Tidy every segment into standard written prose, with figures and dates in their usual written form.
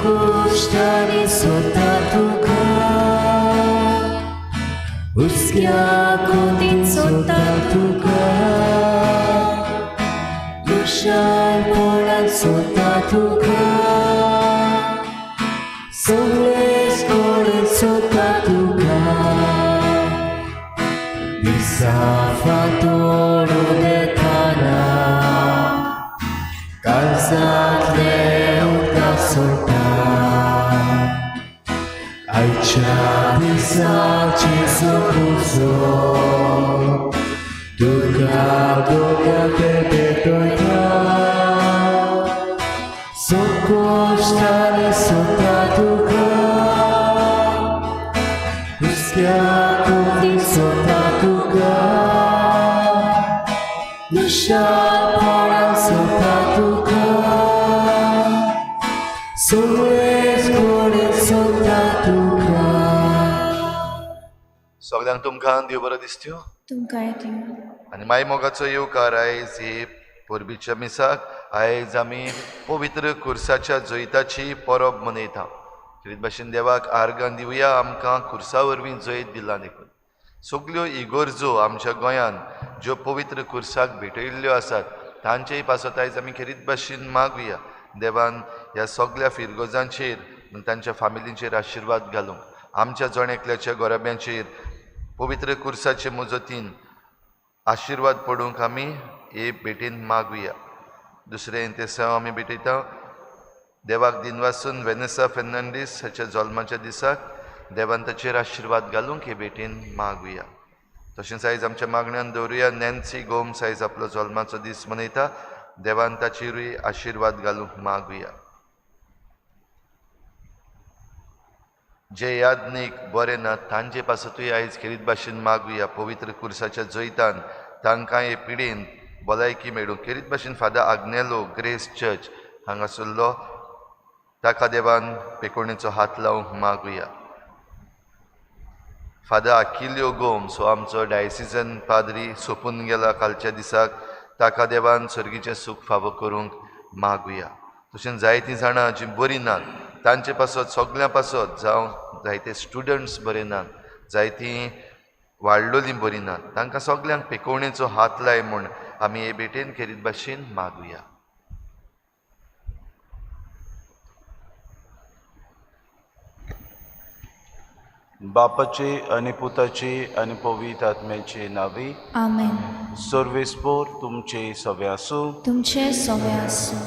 संकुश्टांनी सोदता तुका, हुस्क्या कोतीन सोदता तुका, खुशालपणान सोदता तुका, सगळेच कडेन सोदता तुका. दिसा फांतोड उदेताना काळजांतलें उदक सोडटा, आयच्या दिसाची सोपूजो तुका दोग्याक भेटयता, संकोश्टांनी सोदता तुका, हुस्क्या कोतीन सोदता तुका, दुशालपणान सोदता तुका, सगळेच कडेन सोदता तुका. सगळ्यांक तुमकां देव बरो दिसत्यो. तुमकांय दिवं. आनी माय मोगाचो येवकार आयज हे परबीच्या मिसाक. आयज आमी पवित्र खुर्साच्या जैताची परब मनयता. खेरीत भाशेन देवाक आर्गां दिवया, आमकां खुर्सा वरवीं जैत दिलां देखून. सगल्यो इगर्जो आमच्या गोंयान ज्यो पवित्र खुर्साक भेटयल्ल्यो आसात तांचेय पासत आयज आमी खेरीत भाशेन मागुया. देवान ह्या सगल्या फिरगोजांचेर तांच्या फामिलींचेर आशिर्वाद घालूंक, आमच्या जण एकल्याच्या गोराब्यांचेर पवित्र खुर्साचे मुजतीन आशिर्वाद पडूंक आमी हे भेटेन मागुया. दुसरें तेसांव आमी भेटयता देवाक दिनवासून वेनेसा फेर्नांडीस हाच्या जल्माच्या दिसाक देवान ताचेर आशिर्वाद घालूंक हे भेटेन मागुया. तशेंच आयज आमच्या मागण्यान दवरुया नॅन्सी गोम्स आयज आपलो जल्माचो दीस मनयता, देवान ताचेरूय आशिर्वाद घालूंक मागुया. जे याज्ञीक बरे ना तांचे पासतूय आयज खेरीत भाशेन मागुया. पवित्र खुर्साच्या जैतान तांकां हे पिडेन भलायकी मेळूंक. खेरीत भाशेन फादर आग्नेलो ग्रेस चर्च हांगासरलो ताका देवान पेकोणेचो हात लावंक मागुया. फादर आकिल्यो गोम्स हो आमचो डायसिजन पाद्री सोंपून गेला कालच्या दिसाक, ताका देवान सर्गीचें सूख फावो करूंक मागुया. तशेंच जायतीं जाणां जीं बरीं नात तांचे पासत सगल्यां पासत, जावं जायते स्टुडंट्स बरे नात, जायतीं वाडलोलीं बरीं नात, तांकां सगल्यांक पेकोवणेचो हात लाय म्हूण आमी हे भेटेन खेरीत भाशेन मागुया. बापाचे आनी पुताचे आनी पवित्र आत्म्याचे नांवी आमेन. सर्वेस्पोर तुमचे सवे आसूं. तुमचे सवे आसूं.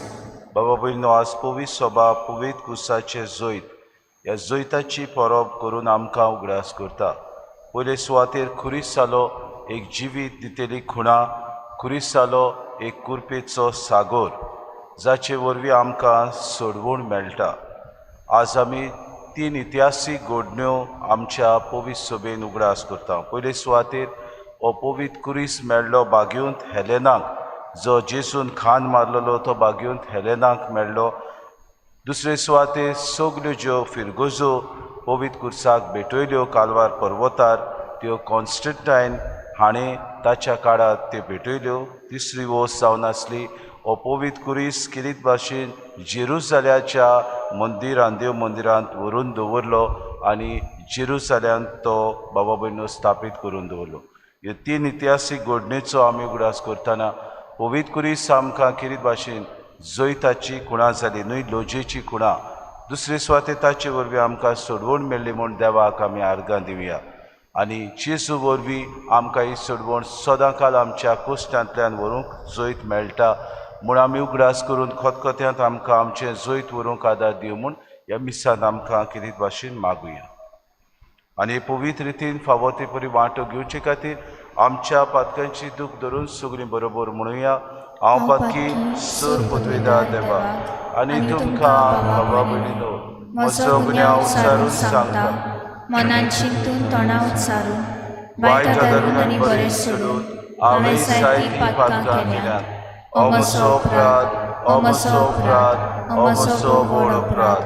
बाबा भयणो, आज पवित्र सभा पवित्र कुसाचे जैत ह्या जैताची परब करून आमकां उगडास करता. पयले सुवातेर खुरीस जालो एक जिवीत दितेली खुणा, खुरीस जालो एक कुरपेचो सागोर जाचे वरवीं आमकां सोडवण मेळटा. आज आमी तीन इतिहासीक घडण्यो आमच्या पवित्र सभेन उगडास करता. पयले सुवातेर हो पवित्र कुरीस मेळ्ळो बागेवंत हेलेनाक, जो जेसून खान मारलेलो तो बागेवंत हेलेनाक मेळ्ळो. दुसरे सुवातेर सगल्यो ज्यो फिरगोजो पवित्र कुर्साक भेटयल्यो कालवार पर्वतार त्यो कॉन्स्टंटायन हाणें ताच्या काळार त्यो भेटयल्यो. तिसरी वस्त जावन आसली हो पवित्र कुरीस किरीत भाशेन जेरुजाल्याच्या मंदिरांत देव मंदिरांत व्हरून दवरलो आनी जेरुजाल्यांत तो बाबा भयणो स्थापीत करून दवरलो. ह्यो तीन इतिहासीक घडणेचो आमी उगडास करतना पवित्र कुरीस आमकां किरीत भाशेन जैताची खुणा जाली न्हय लोजेची खुणा. दुसरे सुवातेर ताचे वरवीं आमकां सोडवण मेळ्ळी म्हूण देवाक आमी आर्गां दिवया आनी जेजू वरवीं आमकां ही सोडवण सदांकाल आमच्या कोश्टांतल्यान व्हरूंक जैत मेळटा म्हूण आमी उगडास करून खतखत्यांत आमकां आमचें जैत व्हरूंक आदार दिवं म्हूण ह्या मिसांत आमकां किरीत भाशेन मागुया. आनी पवित्र रितीन फावो ते परी वांटो घेवचे खातीर आमच्या पातकांची दूख धरून सगळीं बरोबर म्हणुया. हांव पातकी सर पदवेदार देवा आनी तुमकां बाबा भयणीनो म्हजो गुन्यांव उच्चारून सांगता, मनान चिंतून तोंडा उच्चारून वायट आदारून आनी बरें सोडून हांवें जायतीं पातकां केल्यांत. हो म्हजो अपराध, हो म्हजो अपराध, हो म्हजो व्हड अपराध.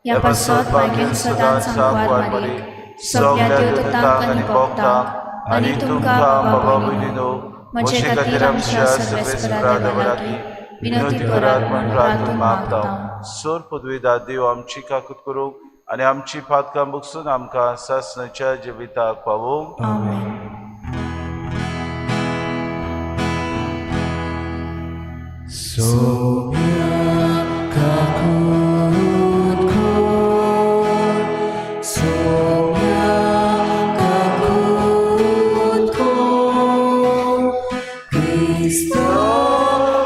ह्या पासत भाग्यान सदांच सांकवार मारीक सगल्या देवदूतांक आनी भक्तांक आनी तुमकां बाबा भयणीनो म्हजे खातीर आमच्या सर्वेस्परा देवा लागीं विनंती करात म्हूण प्रार्थून मागता. सोर पदवीदार देव आमची काकूत करूंक आनी आमची पातकां बगसून आमकां सासणाच्या जिविताक पावोवंक. आमेन. Soumya kakut kor, Soumya kakut kor, Krista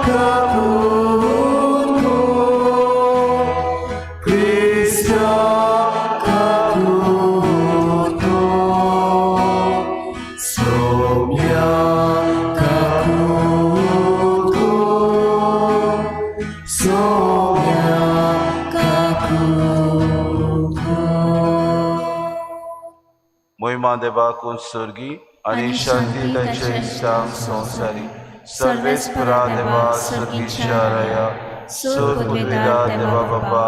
kakut kor, Krista kakut kor, Soumya kakut kor, Soumya kakut kor. मोहिमा देवाक सर्गी आनी शांती तांच्या इश्टांक संवसारी सर्वेस्परा देवा सर्गीच्या राया सोर पुर्विदा देवा बाबा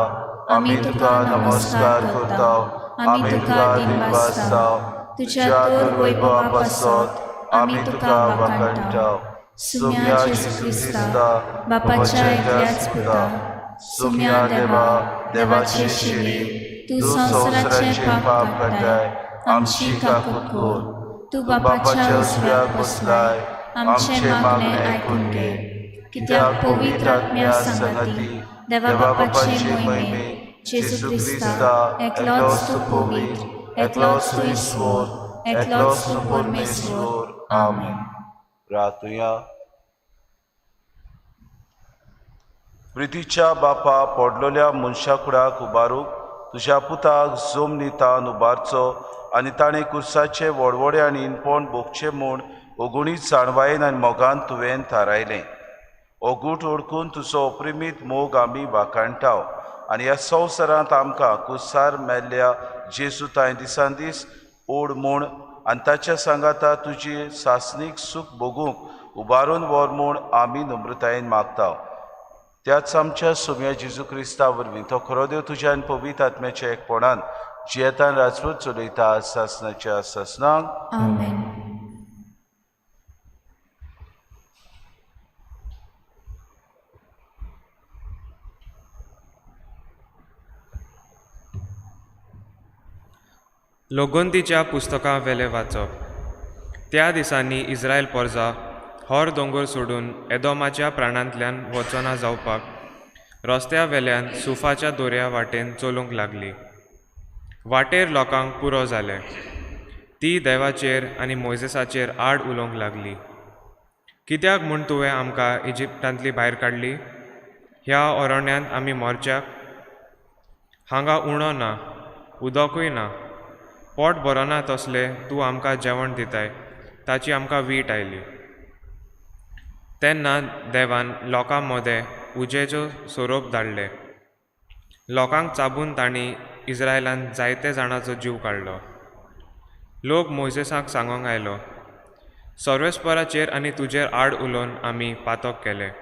आमी तुका नमस्कार करता, आमी तुका दिनवासता, तुज्या तर वैभवा पासत आमी तुका वाखाणटा. सुम्या जेजू क्रिस्ता बापाच्या एकल्याच पुता, सुम्या देवा देवाचे शिरी, तूं संवसाराचे पाप काडटाय, आमची काकूत कर. तूं बापाच्या उजव्याक बसलाय, आमचें मागणें आयकून घे. कित्याक पवित्र आत्म्या संगती देवा बापाचे मोहिमे जेजू क्रिस्ता एकलोच तूं पवित्र, एकलोच तूं ईश्वर, एकलोच तूं परमेश्वर. आमेन. रातुया. प्रितीच्या बापा पडलोल्या मनशा कुडाक उबारूंक तुज्या पुताक जमनी तान उबारचो आनी ताणें कुर्साचे वडवडे आनी इनपण भोगचें म्हूण ओगुणीत जाणवायेन आनी मोगान तुवें थारायलें. ओगूट ओळखून तुजो अप्रिमीत मोग आमी वाखाणटाव आनी ह्या संवसारांत आमकां कुसार मेल्ल्या जेजू तांय दिसान दीस ओड म्हूण आनी ताच्या सांगाता तुजी सासणीक सूख भोगूंक उबारून व्हर म्हूण आमी नम्रतायेन मागता. त्याच आमच्या सोम्या जेजू क्रिस्ता वरवीं तो खरो देव तुज्या आनी पवित्र आत्म्याच्या एकपणान जियेतान राजवट चलयता सासणाच्या सासणाक. आमेन. लोगोंतीच्या पुस्तकां वेलें वाचप. त्या दिसांनी इस्रायल पोरजा होर दोंगर सोडून एदोमाच्या प्राणांतल्यान वचना जावपाक रस्त्या वेल्यान सुफाच्या दोऱ्या वाटेन चलूंक लागली. वाटेर लोकांक पुरो जालें. ती देवाचेर आनी मोयजेसाचेर आड उलोवंक लागली. कित्याक म्हूण तुवें आमकां इजिप्तांतली भायर काडली? ह्या अरण्यांत आमी मोरच्याक हांगा उणो ना, उदकूय ना, पोट भरना तसलें तूं आमकां जेवण दिताय, ताची आमकां वीट आयली. तेन्ना देवान लोकां मदें उजेचो सोरोप धाडले. लोकांक चाबून तांणी इस्रायलान जायते जाणांचो जीव काडलो. लोक मोयजेसाक सांगूंक आयलो, सर्वेस्पराचेर आनी तुजेर आड उलोवन आमी पातक केलें.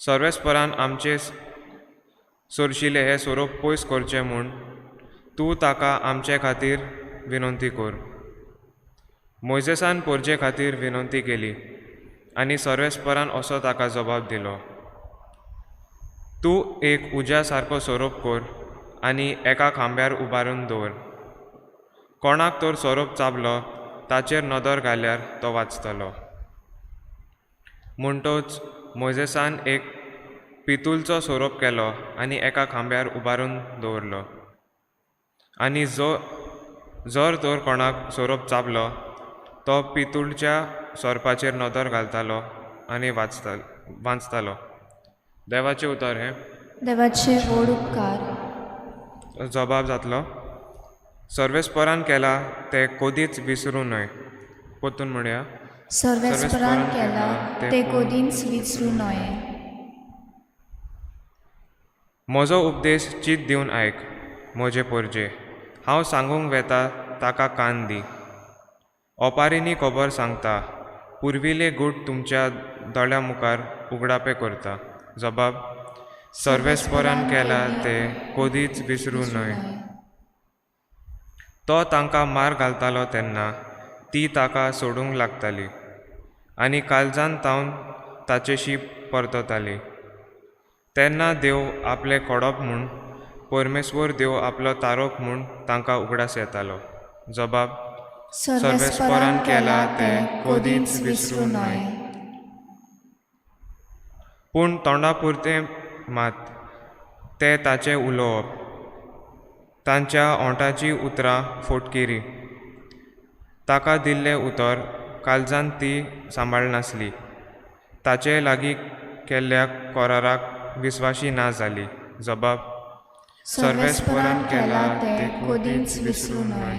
सर्वेस्परान आमचे सोरशिले हे सोरोप पयस करचे म्हूण तूं ताका आमचे खातीर विनंती कर. मोयजेसान पोरजे खातीर विनंती केली आनी सर्वेस्परान असो ताका जबाब दिलो, तूं एक उज्या सारको सोरोप कर आनी एका खांब्यार उबारून दवर. कोणाक तर सोरोप चाबलो ताचेर नदर घाल्यार तो वाचतलो. म्हणटच मोयजेसान एक पितूलचो सोरोप केलो आनी एका खांब्यार उबारून दवरलो. आनी जो जर तर कोणाक सोरोप चाबलो तो पितूळच्या सोरपाचेर नदर घालतालो आनी वाचतालो. देवाचें उतर हें. देवाचे व्हड उपकार. जबाब जातलो. सर्वेस्परान केला तें कदीच विसरूं न्हय. परतून म्हणया. सर्वेस्परान केला तें कदीच विसरूं न्हय. म्हजो उपदेश चीत दिवन आयक म्हजे पोरजे, हांव सांगूंक वेता ताका कान दी. ओपारींनी खबर सांगता, पुर्विल्ले गूट तुमच्या दोळ्यां मुखार उगडापें करता. जबाब. सर्वेस्परान केला तें कदीच विसरूं न्हय. तो तांकां मार घालतालो तेन्ना ती ताका सोडूंक लागताली आनी काळजान तावन ताचेशी परतताली. तेन्ना देव आपलें कोडप म्हूण, परमेश्वर देव आपलो तारोप म्हूण तांकां उगडास येतालो. जबाब सर्वेस्परान केला तें कोदींच विसरूं नये. पूण तोंडा पुरतें मात तें ताचें उलोवप, तांच्या ओंठाचीं उतरां फोटकिरी. ताका दिल्लें उतर काळजांत ती सांबाळनासली, ताचे लागीं केल्ल्या कराराक विस्वाशी ना जाली. जबाब सर्वेस्परान केला तें कोदींच विसरूं नये.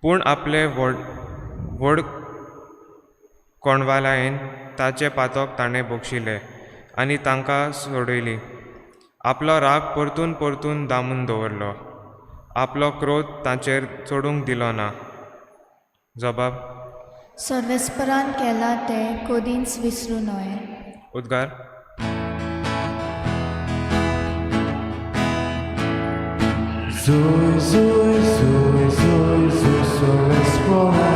पूण आपले व्हड व्हड कोणवालायेन ताचें पातक ताणें बक्षिलें आनी तांकां सोडयली. आपलो राग परतून परतून दामून दवरलो, आपलो क्रोध तांचेर चडूंक दिलो ना. जबाब सर्वेस्परान केला तें कोदींच विसरूं नये. उद्गार Zoe, Zoe, Zoe, Zoe, Zoe, Sorespora.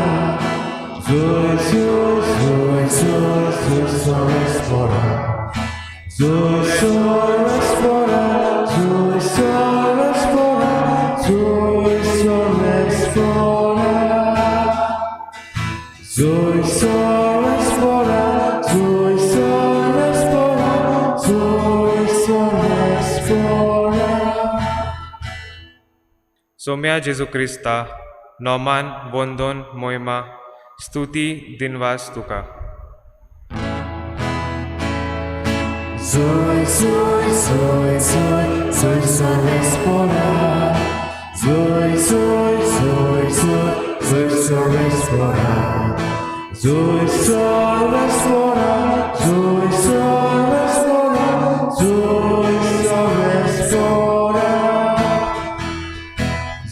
Zoe, Zoe, Zoe, Zoe, Zoe, Sorespora. Zoe, Sorespora, Zoe, Sorespora, Zoe, Sorespora. Zoe, Sorespora, Zoe, Sorespora, Zoe, Sorespora. Somya जेजू क्रिस्ता नोमान वंदोन मोहिमा स्तुती दिनवास तुका. Zoe, Zoe, Zoe, Zoe, Zoe, Sorespora. Zoe, Zoe, Zoe, Zoe, Zoe, Sorespora. Zoe, Sorespora, Zoe, Sorespora, Zoe, Sorespora.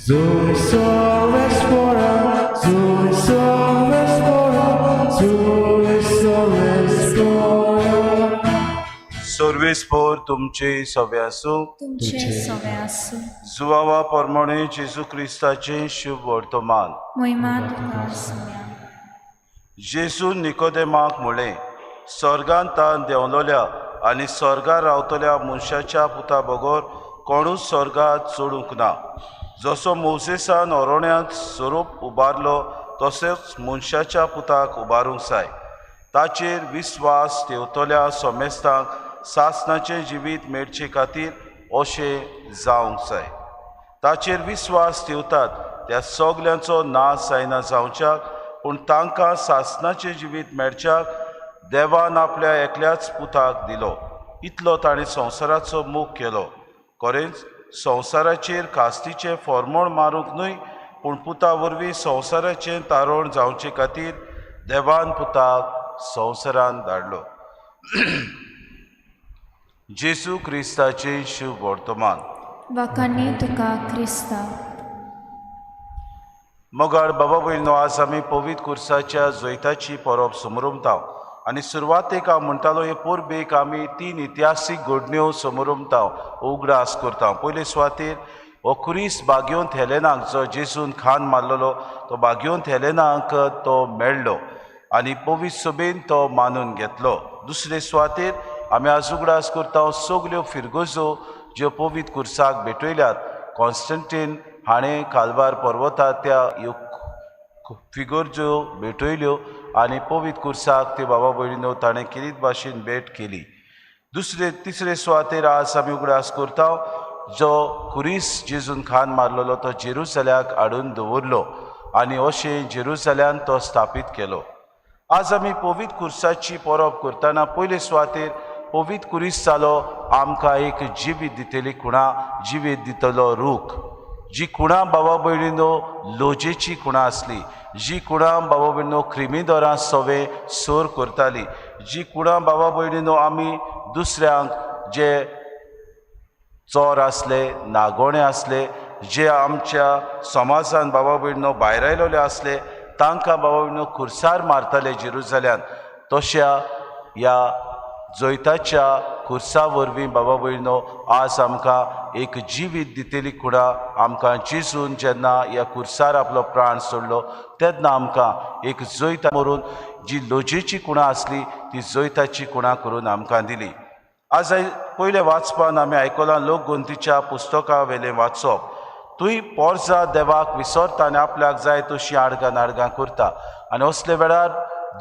Zoe, Sorespora, Zoe, Sorespora, Zoe, Sorespora. सर्वेस्पोर तुमचे सवे आसूं. तुमचे सवे आसूं. जुवावा प्रमाणे जेजू क्रिस्ताचें शुभ वर्तमान. मोहिमा तुका सोम्या. जेजून निकोदेमाक म्हळें, स्वर्गांत तान देंवलोल्या आनी स्वर्गार रावतल्या मनशाच्या पुता बगर कोणूच स्वर्गात चडूंक ना. जसो मोजेसान ओरोण्यांत स्वरूप उबारलो तशेंच मनशाच्या पुताक उबारूंक जाय. ताचेर विस्वास ठेवतल्या समेस्तांक सासणाचें जिवीत मेळचे खातीर अशें जावंक जाय. ताचेर विस्वास ठेवतात त्या सगल्यांचो नाश जायना जावच्याक, पूण तांकां सासणाचें जिवीत मेळच्याक देवान आपल्या एकल्याच पुताक दिलो. इतलो ताणें संवसाराचो मोग केलो. खरेंच संवसाराचेर कास्तीचें फॉर्मोण मारूंक न्हय, पूण पुता वरवीं संवसाराचें तारण जावचे खातीर देवान पुताक संवसारान धाडलो. जेजू क्रिस्ताचें शुभ वर्तमान. वाखाणी तुका क्रिस्ता. मोगाळ बाबा भयणो, आज आमी पवित्र कुर्साच्या जैताची परब समरमता आनी सुरवातेक हांव म्हणटालो, हे परबेक आमी तीन इतिहासीक घडण्यो समरमता, उगडास करता. पयले सुवातेर हो खुरीस बागयोंत हेलेनाक, जो जेजून खान मारलेलो तो बागयोंत हेलेनाक तो मेळ्ळो आनी पवित्र सभेन तो मानून घेतलो. दुसरे सुवातेर आमी आज उगडास करता सगल्यो फिरगजो ज्यो पवित्र कुर्साक भेटयल्यात. कॉन्स्टंटीन हाणें कालवार पर्वतार त्या ह्यो फिगर्ज्यो भेटयल्यो आनी पवित्र कुर्साक त्यो बाबा भयणीनो ताणें किरीत भाशेन भेट केली. दुसरे तिसरे सुवातेर आज आमी उगडास करता जो खुरीस जेजून खान मारलेलो तो जेरुसल्याक हाडून दवरलो आनी अशें जेरुसल्यान तो स्थापीत केलो. आज आमी पवित्र कुर्साची परब करतना पयले सुवातेर पवित्र कुरीस जालो आमकां एक जिवीत दितली खुणा, जिवीत दितलो रूख. जी खुणा बाबा भयणीनो लोजेची खुणा आसली, जी खुणा बाबा भयणीनो क्रिमिदोरां सवे सोर करताली, जी खुणा बाबा भयणीनो आमी दुसऱ्यांक जे चोर आसले, नागोणे आसले, जे आमच्या समाजान बाबा भयणीनो भायर आयलेले आसले तांकां बाबा भयणीनो खुर्सार मारताले जेरुजल्यान, तश्या ह्या जैताच्या खुर्सा वरवीं बाबा भयणो आज आमकां एक जिवीत दितली कुडा आमकां जेजून जेन्ना ह्या खुर्सार आपलो प्राण सोडलो तेन्ना आमकां एक जैत मरून जी लजेची कुणां आसली ती जैताची कुणां करून आमकां दिली. आज पयलें वाचपान आमी आयकलां लोकगंतीच्या पुस्तका वेलें वाचप. तुंय पोरजा देवाक विसरता आनी आपल्याक जाय तशी आडगां नाडगां करता आनी असले वेळार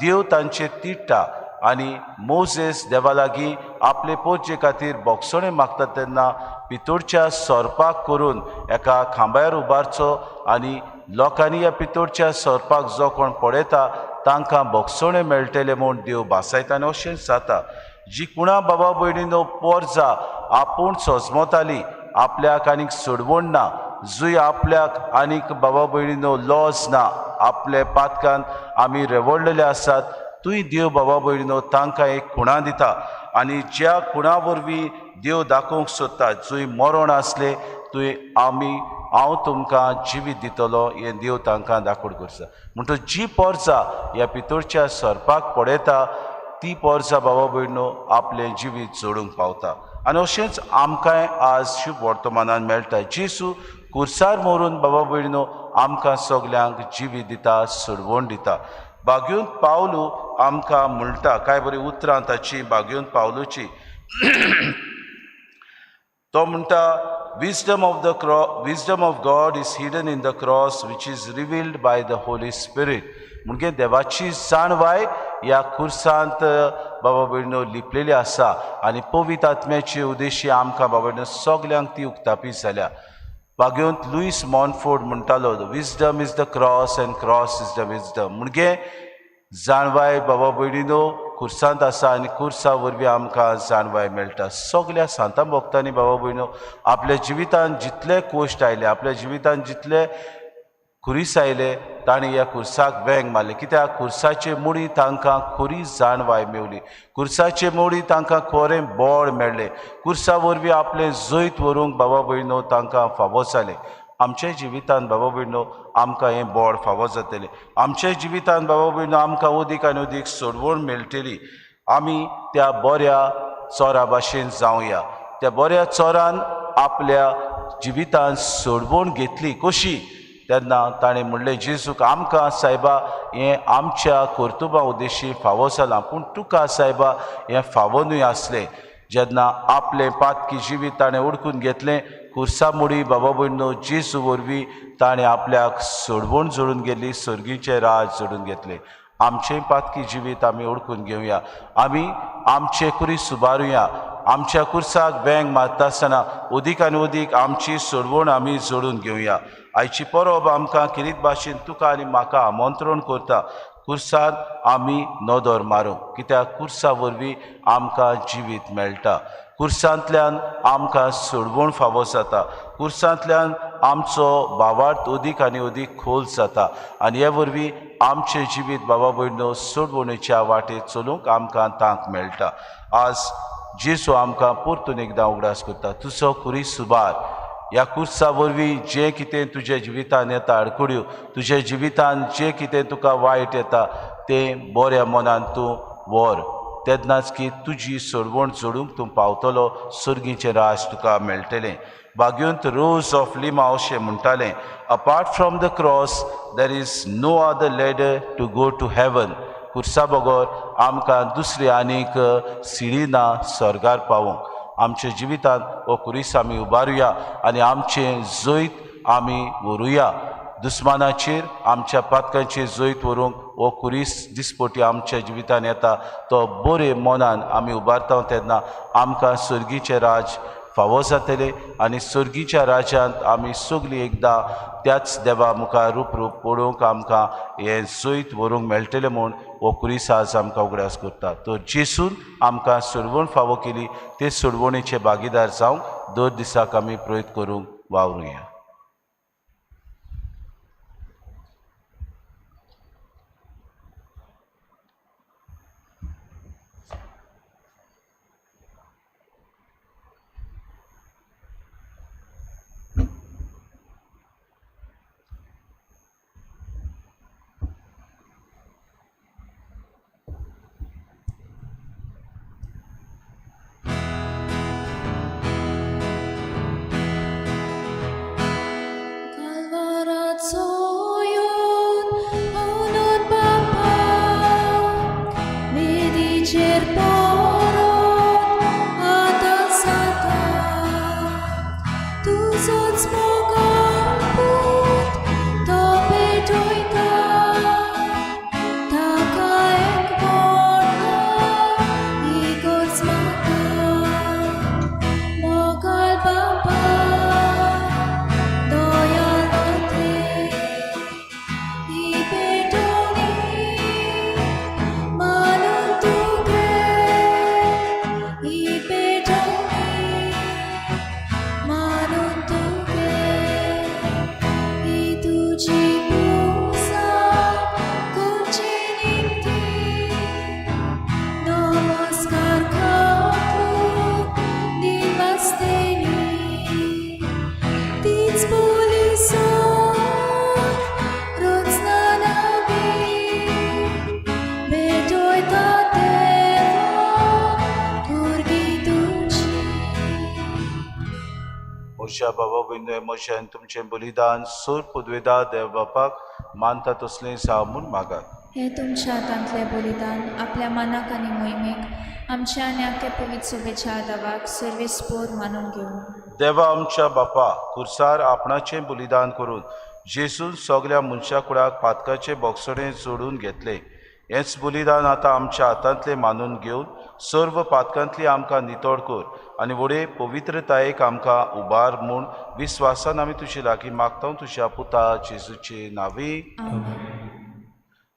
देव तांचेर तिडटा आनी मोजेस देवा लागीं आपले पोरजे खातीर बोगसणें मागता तेन्ना पितोडच्या सोरपाक करून एका खांब्यार उबारचो आनी लोकांनी ह्या पितोडच्या सोरपाक जो कोण पळयता तांकां बोगसणें मेळटलें म्हूण देव भासायता आनी अशेंच जाता. जी कुणा बाबा भयणीनो पोरजा आपूण सोजमताली आपल्याक आनीक सोडवण ना, जुय आपल्याक आनीक बाबा भयणीनो लॉस ना, आपले पातकान आमी रेवडलेले आसात, तुंय देव बाबा भयणीनो तांकां एक खुणा दिता आनी ज्या खुणा वरवीं देव दाखोवंक सोदता जुंय मरण आसलें तुंय आमी हांव तुमकां जिवीत दितलो हें देव तांकां दाखोवंक करता. म्हणटकच जी पोरजा ह्या पितोडच्या सरपाक पळयता ती पोरजा बाबा भयणीनो आपलें जिवीत जोडूंक पावता आनी अशेंच आमकांय आज शुभ वर्तमानान मेळटा. जेजू कुर्सार मरून बाबा भयणीनो आमकां सगल्यांक जिवीत दिता, सोडवण दिता. बागेवन पावलू आमकां म्हणटा कांय बरीं उतरां ताची बागेवन पावलूची. तो म्हणटा wisdom of God is hidden in the cross which is revealed by the Holy Spirit. म्हणजे देवाची जाणवाय ह्या खुर्सांत बाबा भयणीनो लिपलेली आसा आनी पवित्र आत्म्याची उद्देशी आमकां बाबा भयणीनो सगल्यांक ती उक्तापी जाल्या. बागेवंत लुईस मॉनफोर्ड म्हणटालो wisdom is the cross and cross is the wisdom. म्हणजे जाणवाय बाबा भयणीनो खुर्सांत आसा आनी खुर्सा वरवीं आमकां जाणवाय मेळटा. सगल्या सांतां भक्तांनी बाबा भयणीनो आपल्या जिवितांत जितले कोश्ट आयले, आपल्या जिवितांत जितले खुरीस आयले तांणी ह्या खुर्साक वेंग मारले कित्याक खुर्साचे मुडी तांकां खरी जाणवाय मेवली, खुर्साचे मुडी तांकां खरें बळ मेळ्ळें, खुर्सा वरवीं आपलें जैत व्हरूंक बाबा भयणीनो तांकां फावो जालें. आमच्या जिवितांत बाबा भयणीनो आमकां हें बळ फावो जातलें. आमच्या जिवितांत बाबा भयणीनो आमकां अदीक आनी अदीक सोडवण मेळटली. आमी त्या बऱ्या चोरा भाशेन जावया. त्या बऱ्या चोरान आपल्या जिवितांत सोडवण घेतली कशी तेन्ना ताणें म्हणलें जेजूक आमकां सायबा हें आमच्या कर्तुबा उद्देशी फावो जालां पूण तुका सायबा हें फावो न्हय आसलें. जेन्ना आपलें पातकी जिवीत ताणें ओडकून घेतलें खुर्सा मुडी बाबा भयणीनो जेजू वरवीं ताणें आपल्याक सोडवण जोडून गेली, सर्गीचें राज जोडून घेतलें. आमचें पातकी जिवीत आमी ओडकून घेवया, आमी आमचे कुरीस सुबारुया, आमच्या कुर्साक वेंग मारता आसतना अदीक आनी अदीक आमची सोडवण आमी जोडून घेवया. आयची परब आमकां किरीत भाशेन तुका आनी म्हाका आमंत्रण करता कुर्सांत आमी नदर मारूंक कित्याक कुर्सा वरवीं आमकां जिवीत मेळटा, कुर्सांतल्यान आमकां सोडवण फावो जाता, कुर्सांतल्यान आमचो भावार्थ अदीक आनी अदीक खोल जाता आनी हे वरवीं आमचें जिवीत बाबा भयणीनो सोडवणेच्या वाटेर चलूंक आमकां तांक मेळटा. आज जेजू आमकां परतून एकदां उगडास करता तुजो खुरीस सुबार ह्या कुर्सा वरवीं जें कितें तुज्या जिवितान येता आडखळ्यो, तुज्या जिवितान जें कितें तुका वायट येता तें बऱ्या मनान तूं व्हर तेन्नाच की तुजी सोडवण जोडूंक तूं पावतलो, सर्गीचें राज तुका मेळटलें. बागेवंत रोज ऑफ लिमा अशें म्हणटालें apart from the cross there is no other ladder to go to heaven. खुर्सा बगर आमकां दुसरी आनीक सिडी ना स्वर्गार पावोवंक. आमच्या जिवितांत हो खुरीस आमी उबारुया आनी आमचें जैत आमी व्हरुया. दुस्मानाचेर आमच्या पातकांचेर जैत व्हरूंक हो खुरीस दिसपटी आमच्या जिवितांत येता तो बरे मनान आमी उबारता तेन्ना आमकां सर्गीचें राज फावो जातलें आनी सर्गीच्या राज्यांत आमी सगळीं एकदां त्याच देवा मुखार रूप रूप पळोवंक आमकां हें जैत व्हरूंक मेळटलें म्हूण हो खुरीस आज आमकां उगडास करता. तर जेसून आमकां सोडवण फावो केली ते सोडवणेचे भागीदार जावंक दर दिसाक आमी प्रयत्न करूंक वावरुया. परत आतां जाता तुजोच मोगान पूत तो पेटयता ताका एक व्हडलो इगर्ज मागता मोगाल बाबा दयाळते ही पेटोवणी मानून तुगे ही पेटोवणी मानून तुगे ही तुजी पुजा करचे निमती नमस्कार खातूं दिवास्तेनी तीच पोलिसां रचना नावी भेटयता देवा भुरगीं तुजी. म्हज्या बाबा भयणीनो म्हजें आनी तुमचें बलिदान सोर पुदवेदा देव बापाक मानता तसलें जावं म्हूण मागात. हे तुमच्या हातांतलें बलिदान आपल्या मनाक आनी मोहिमेक आमच्या आनी आख्या पवित्र सभेच्या आदावाक सर्वेस्पोर मानून घेवं. देवा आमच्या बापा, खुर्सार आपणाचें बलिदान करून जेजून सगल्या मनशा कुडाक पातकाचें बोगसणें जोडून घेतलें. हेंच बलिदान आतां आमच्या हातांतलें मानून घेवन सर्व पातकांतली आमकां नितळ कर आनी व्हडे पवित्रतायेक आमकां उबार म्हूण विस्वासान आमी तुजे लागीं मागता तुज्या पुता जेजूचे नांवी.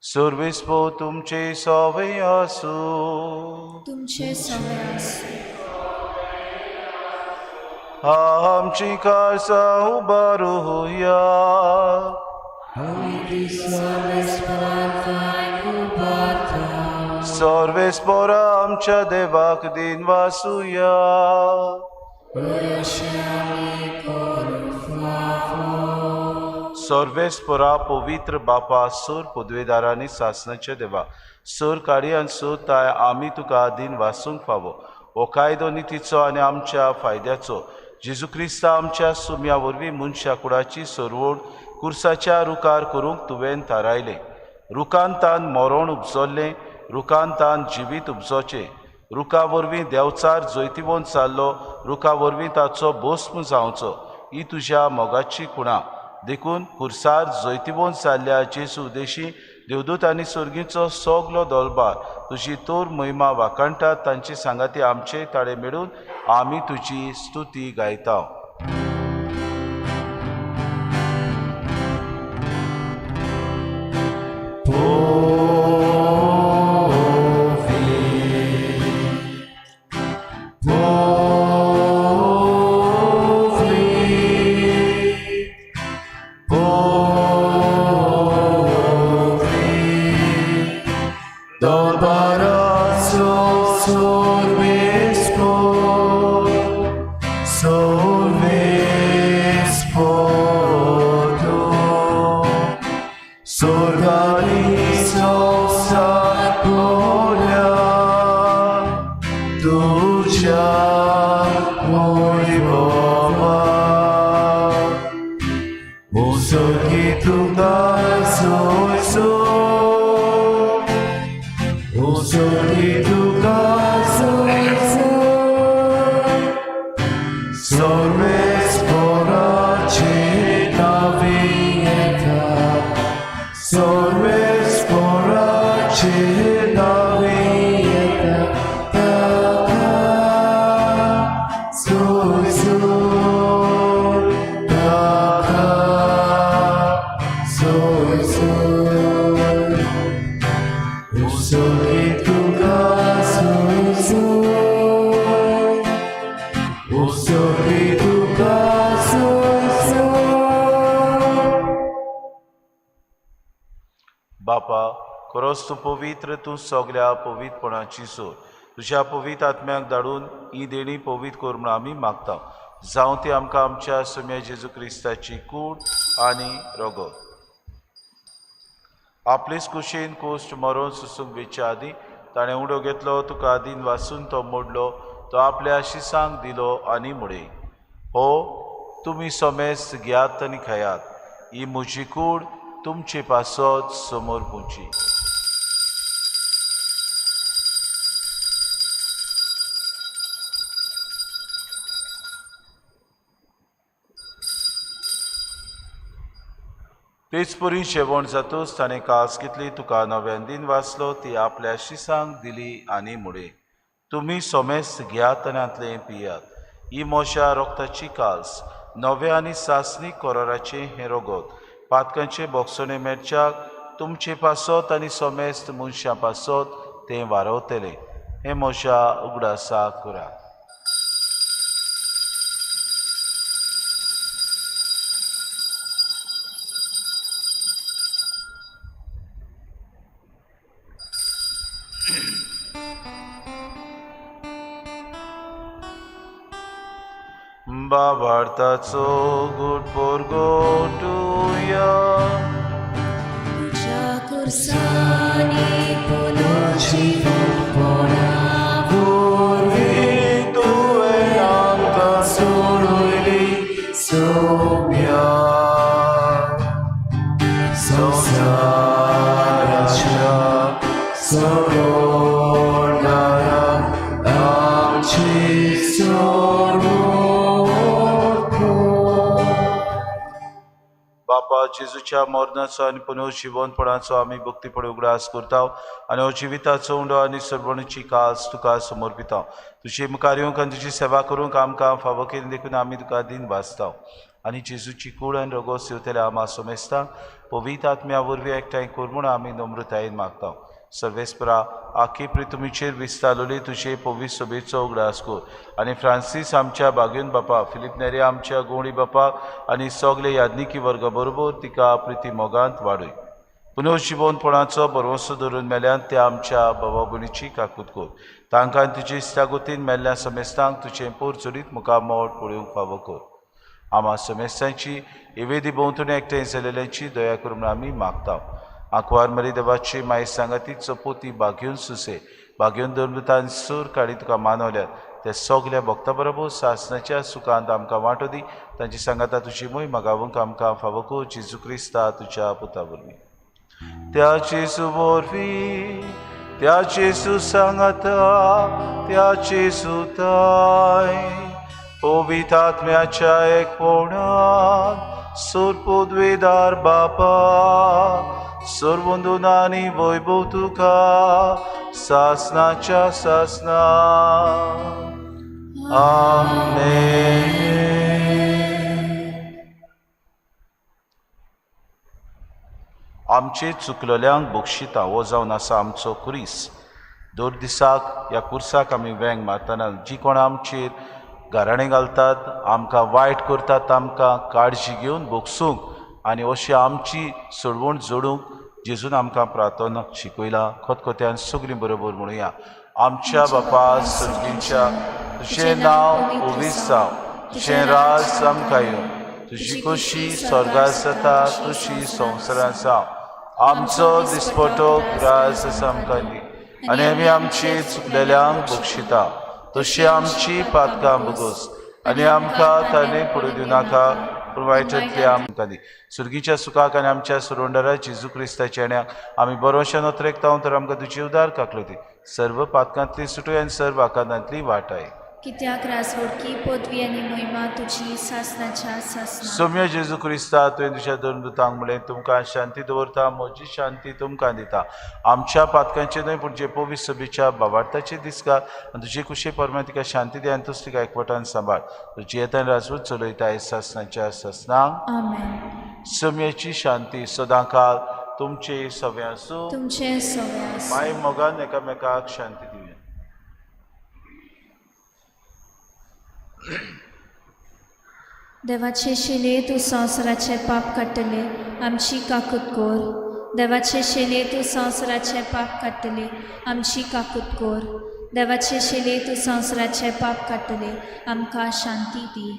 सर्वेस्पो तुमचे सवय आसूं. तुमचे सगळे आसूं. आमची काळजां उबारुया. सर्वेस्पोरा आमच्या देवाक दिन वासुया. सर्वेस्पोरा पवित्र बापा, सोर पदवेदारांनी सासणाचे देवा, सोर काडी आनी सोर ताय आमी तुका दिन वासूंक फावो. हो कायदो नितीचो आनी आमच्या फायद्याचो जेजू क्रिस्ता आमच्या सुम्या वरवीं मनशा कुडाची सरवण कुर्साच्या रुखार करूंक तुवें थारायलें. रुखान तान मरण उपजल्लें, रुखान तान जिवीत उपजोचें. रुखा वरवीं देंवचार जैतिवंत जाल्लो, रुखा वरवीं ताचो भस्म जावचो. ही तुज्या मोगाची खुणा. देखून खुर्सार जैतिवंत जाल्ल्या जेजू उदेशी देवदूत आनी सर्गीचो सगलो दलबार तुजी तोर महिमा वाखाणटात. तांचे सांगाती आमचे ताळे मेळून आमी तुजी स्तुती गायता. बापा, खरोच तूं पवित्र, तूं सगल्या पवित्रपणाची सोर. तुज्या पवित्र आत्म्याक धाडून ही देणी पवित्र कर म्हूण आमी मागता. जावं ती आमकां आमच्या सोम्या जेजू क्रिस्ताची कूड आनी रगत. आपलेच कुशीन कोश्ट मरोन सुसूंक वेच्या आदीं ताणें उडो घेतलो, तुका आदीन वासून तो मोडलो, तो आपल्या शिसांक दिलो आनी म्हळें, हो तुमी समेस्त घेयात आनी खायात, ही म्हजी कूड तुमचे पासत समोर पुची. तेच परी जेवण जातूच ताणें कास घेतली, तुका नव्यान दिन वाचलो, ती आपल्या शिसांक दिली आनी मुडे, तुमी सोमेस्त घेयात आनी हांतलें पियात. ही म्हज्या रोगताची कास, नव्या आनी सासणी कोराराचें हें रोगत, पातकांचे बोगसणे मेळच्याक तुमचे पासत आनी सोमेस्त मनशां पासत तें वारवतलें. हें म्हज्या उगडासा करात. बाबार्थाचो गुड पोरगोटुया तुज्या खुर्सांनी पुनर्जीवनपणा पूर्वी तुवें आमकां सोडयली सोम्या संवसाराच्या सोडणारा आमची सोडवण. बापा, जेजूच्या मरणाचो आनी पुनर्जिवनपणाचो आमी भक्तीपणे उगडास करता आनी हो जिविताचो उंडो आनी सरवणीची कास तुका समर्पिता. तुजे मुखार येवंक आनी तुजी सेवा करूंक आमकां फावो केली देखून आमी तुका दिन भासता आनी जेजूची कूड आनी रोगो सेवतल्या आमा सोमेस्तांक पवित्र आत्म्या वरवीं एकठांय कर म्हूण आमी नम्रतायेन मागता. सर्वेस्परा, आखी प्रितुमीचेर विस्तारलोली तुजे पवित्र सभेचो उगडास कर आनी फ्रांसीस आमच्या बागेवन बापा, फिलीप नेरी आमच्या गोंडी बापा आनी सगळे याज्ञिकी वर्गा बरोबर तिका प्रिती मोगांत वाडय. पुनर्जिवनपणाचो भरवंसो धरून मेल्यान त्या आमच्या बाबा भयणीची काकूत कर. तांकां तुजे इश्टागतीन मेल्ल्या समेस्तांक तुजें पोर चडीत मुखार मोड पळोवंक फावो कर. आमा समेस्तांची इवेदी भोंवतणी एकठांय जालेल्यांची दया करून म्हूण आमी मागता. आंकवार मरी देवाची माय सांगाती चपोती बागेवन सुसे बागेवन धर्मतान सूर काडी तुका मानवल्यात ते सगल्या भक्ता बरोबर सासनाच्या सुखांत आमकां वांटो दी. तांची सांगाता तुजी मोय मागावंक आमकां फावो कर जेजू क्रिस्ता तुज्या पुता वरवीं. त्या जेजू वरवीं, त्या जेजू सांगाता, त्या जेजू ताय पवित्र आत्म्याच्या एकपणान सोरपुद्वेदार बापा, सर्वंदून आनी वैभव तुका सासनाच्या सासना. आमेन. आमचे चुकलेल्यांक बक्षिता हो जावन आसा आमचो खुरीस. दर दिसाक ह्या खुर्साक आमी वेंग मारतना जी कोण आमचेर गाराणें घालतात, आमकां वायट करतात, आमकां काळजी घेवन भोगसूंक आनी अशी आमची सोडवण जोडूंक जेजून आमकां प्रार्थना शिकयला. खतखत्यान सगळीं बरोबर म्हणुया. आमच्या बापा सर्गींच्या, तुजें नांव पवित्र जावं, तुजें राज आमकां येवं, तुजी खोशी स्वर्गार जाता तशी संवसारांत जावं. आमचो दिसपटो ग्रास आमकां दी आनी आमी आमची चुकलेल्यांक बक्षिता तशी आमची पातकां भोगोस आनी आमकां ताणें पडूं दिवं नाका पूण वायटांतली आमकां दी. सुर्गीच्या सुखाक आनी आमच्या सुरोंडरा जेजू क्रिस्ताच्या येण्याक आमी बरोवशान अत्रेकता तर आमकां तुजी उदार काकलो दी. सर्व पातकांतली सुटूय आनी सर्व आकांतांतली वाटाय. कित्याक राजवडकी पदवी आनी मोहिमा तुजी सासनाच्या सासना. सोम्या जेजू क्रिस्ता, तुवें तुज्या दोन दुतांक म्हणलें, तुमकां शांती दवरता, म्हजी शांती तुमकां दिता. आमच्या पातकांचे न्हय पूण जे पवित्र सभेच्या बाबार्थाचे दिसका आनी तुजे कुशे परमे तिका शांती दी आनी तूच तिका एकवटान सांबाळ. तुजी येतान राजवट चलयता सासनाच्या सासनांक. आमेन. सोम्याची शांती सदांकाळ तुमचे सगळे आसूं. तुमचे सगळे आसूं. माय मोगान एकामेकाक शांती दिवया. देवाचे शिले तूं संवसाराचें पाप काडटले, आमची काकूत कोर. देवाचे शिले तूं संवसाराचें पाप काडटले, आमची काकूत कोर. देवाचे शिले तूं संवसाराचें पाप काडटले, आमकां शांती दी.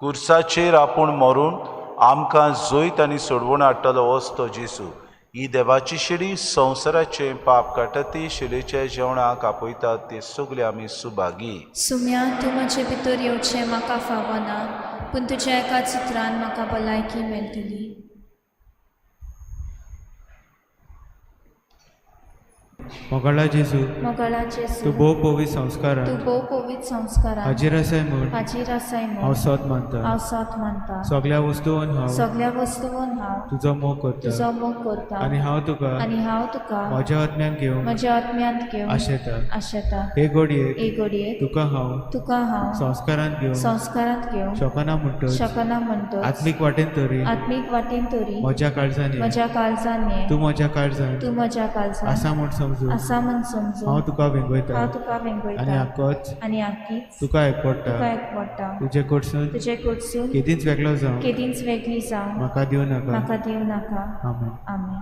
कुर्साचेर आपूण मरून आमकां जैत आनी सोडवण हाडटलो होच तो जेजू. ही देवाची शिडी संवसाराचें पाप काडटा, ती शिलेच्या जेवणाक आपयतात ते सगळे आमी सुभागी. सुम्या, तूं म्हजे भितर येवचें म्हाका फावना, पूण तुज्या एकाच उतरान म्हाका भलायकी मेळटली. मोगाळा जेजू, मोगाळा जेजू, तूं भोव पवित्र संस्कारान तूं भोव पवित्र संस्कारान हाजीर आसाय म्हूण हाजीर आसाय हांव म्हूण सोद मानता. हांव सोद मानता. सगळ्या वस्तून हांव सगळ्या वस्तून हांव तुजो मोग करता तुजो मोग करता आनी हांव तुका आनी हांव तुका म्हज्या आत्म्यान घेवंक म्हज्या आत्म्यांत घेवन आशेता. आशेता. हे घडयेक हे घडयेक तुका हांव तुका हांव संस्कारांत घेवंक संस्कारांत घेवंक शकना म्हणटच शकना म्हणटच आत्मीक वाटेन तरी आत्मीक वाटेन तरी म्हज्या काळजान ये. म्हज्या काळजान ये. तूं म्हज्या काळजान तूं म्हज्या काळजान आसा म्हूण समजून आसा म्हूण समजून हांव तुका वेंगयता हांव तुका आनी वेंगयता हाकोच आनी आकीच तुका एकवडटा. तुका एकवडटा. तुजे कडसून तुजे कडसून केदींच वेगळो जावं केदींच वेगळी जावं म्हाका दिवं नाका. म्हाका दिवं नाका. आमेन. आमेन.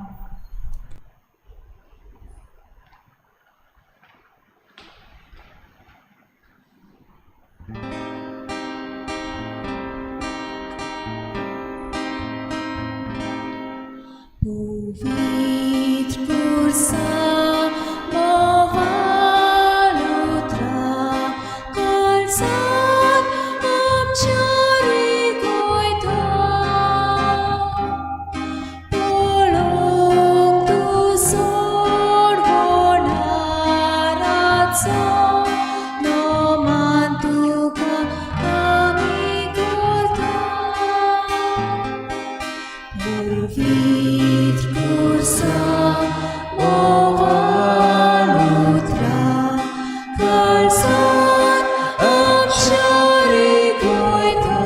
पवित्र कुर्सा मोवालुत्रा काळजांत आमच्या रिगयता. पळोवंक तूं सोडवणाराचो नमान तुका आमी करता. पवित्र कुर्सा मोवालुत्रा काळजांत आमच्या रिगयता.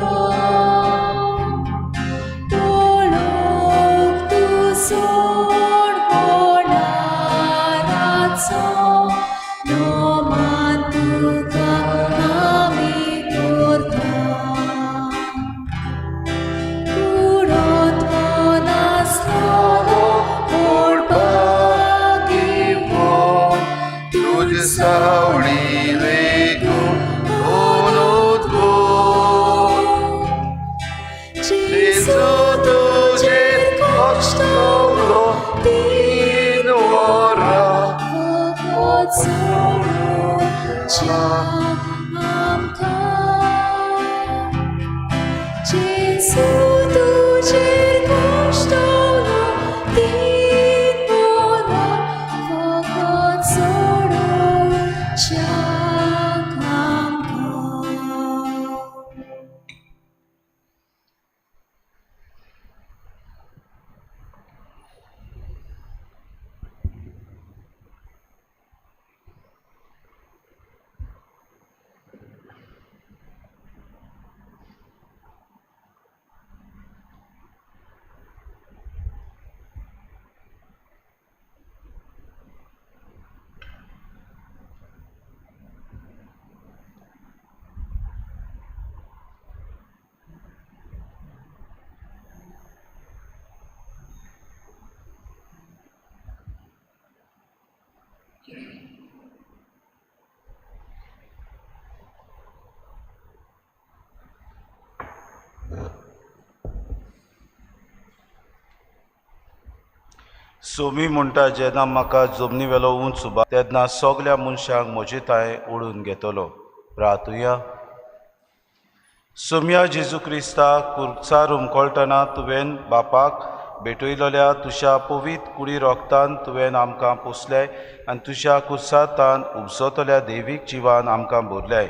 पळोवंक तूं सोडवणाराचो नमान तुका आमी करता. कुडोत नासलो भागी पूण तुज सावळी लेगून अनोद्भूत. जेजू तुजेर कश्टवलो 3 वरां फकत सोडूच्या आमकां. जेजू तुजेर कश्टवलो 3 वरां फकत सोडूच्या आमकां. सोमी म्हणटा, जेन्ना म्हाका जमनी वेलो उंच उबा तेन्ना सगल्या मनशांक म्हजे तांय ओडून घेतलो. प्रातुया. सोमया जेजू क्रिस्ता, कुर्सार हुमकळटना तुवें बापाक भेटयलोल्या तुज्या पवित्र कुडी रोगतान तुवें आमकां पोसलें आनी तुज्या कुर्सातान उपजतल्या दैवीक जिवान आमकां भरलें.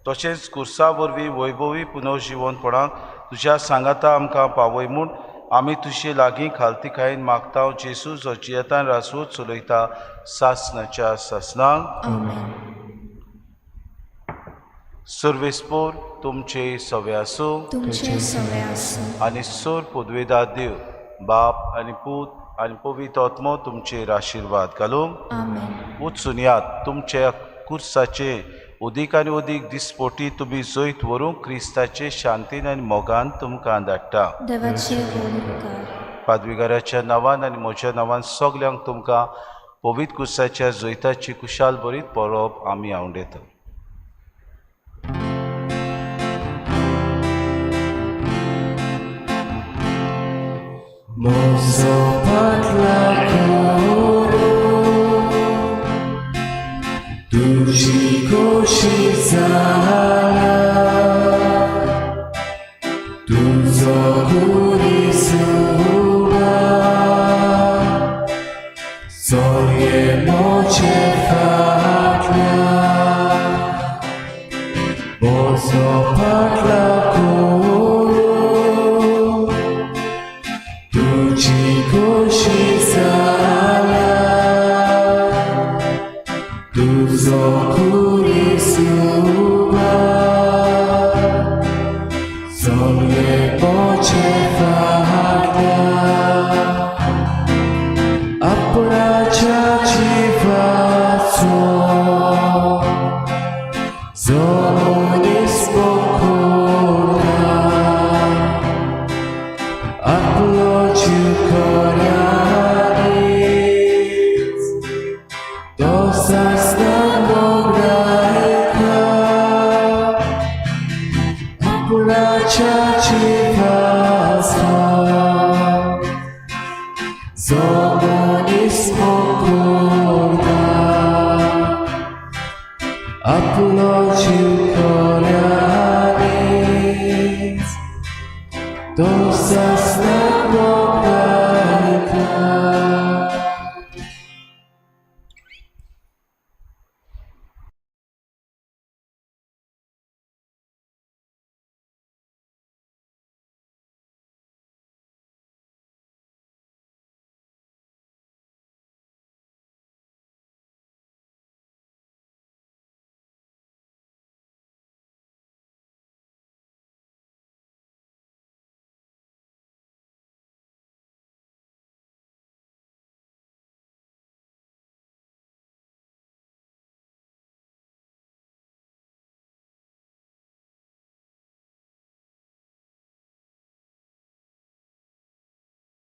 तशेंच कुर्सा वरवीं वैभवी पुनर्जिवनपणाक तुज्या सांगाता आमकां पावय म्हूण आमी तुजे लागीं खालतीकायेन मागता. जेजू जो जियेतान राजवट चलयता सासनाच्या सासनाक. सर्वेस्पोर तुमचे सवे आसूं. तुमचे सवे आसूं. आनी सोर पदवेदार देव बाप आनी पूत आनी पवित्र आत्मो तुमचेर आशिर्वाद घालूं. आमेन. वचून यात तुमच्या कुर्साचे अदीक आनी अदीक दिसपोटी तुमी जैत व्हरूंक क्रिस्ताचे शांतीन आनी मोगान तुमकां धाडटा. देवाचे व्हड उपकार. पादविगाराच्या नांवान आनी म्हज्या नांवान सगल्यांक तुमकां पवित्र कुर्साच्या जैताची कुशाल बरीत परब आमी आवडयतात. म्हजो फाटला करूं तुजी खोशी जाला, तुजो खुरीस उबा चलये. तुजो खुरीस उबार सगळे पोचे फाटल्यान आपणाच्या जिवाचो जो मनीस पोखोरता आपलो जीव खऱ्यांनीच तो सासना मोगरायता आपणाच्या जिवाचो जो मनीस मोखोरता आपलो जीव खऱ्यांनीच तो सासना.